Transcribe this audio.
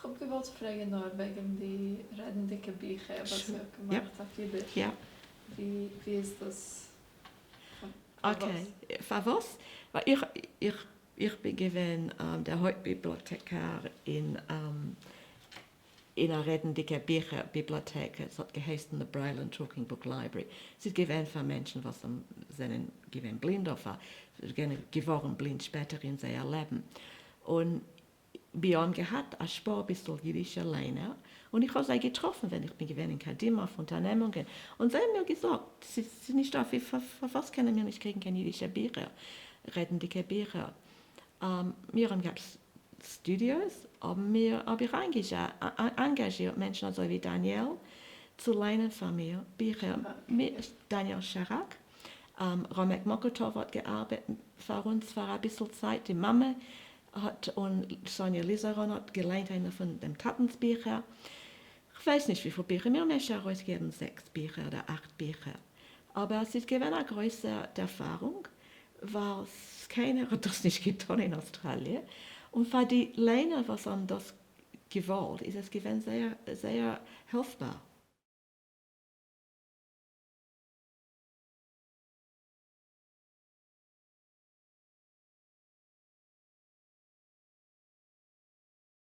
כ'האב געוואלט פרעגן נאר וועגן די רעדנדיקע ביכער וואס איר האט געמאכט אויף אידיש, ווי איז דאס? Okay, פארוואס? ווייל איך איך בין געווען דער הויפט ביבליאטעקאר אין אין א רעדנדיגע ביכער ביבליאטעק, עס האט געהייסן The Braille and Talking Book Library, ס'איז געווען פאר מענטשן וואס זענען געווען בלינד אדער געווארן בלינד שפעטער אין זייער לעבן, און מיר האבן געהאט א שפאר ביסל אידישע ליינער, און איך האב זיי געטראפן ווען איך בין געווען אין קדימה אויף אונטערנעמונגען, און זיי האבן מיר געזאגט, ס'איז נישטא, פארוואס קענען מיר נישט קריגן קיין אידישע ביכער, רעדנדיגע ביכער? מיר האבן געהאט סטודיאוס, האבן מיר, האב איך אנגאזשירט מענטשן אזוי ווי דניאל צו ליינען פאר מיר ביכער, דניאל שרק, ראמעק מאקאטאוו האט געארבעט פאר אונז פאר אביסל צייט, די מאמע האט און סאניע ליזעראן האט געליינט איינע פון דעם טאטנס ביכער, כ'ווייס נישט וויפיל ביכער, מיר האבן אפשר ארויסגעגעבן זעקס ביכער אדער אכט ביכער, אבער ס'איז געווען א גרויסע ערפארונג, ווייל קיינער האט דאס נישט געטון אין אוסטראליע, און פאר די ליינער וואס האבן דאס געוואלט איז עס געווען זייער זייער העלפבאר.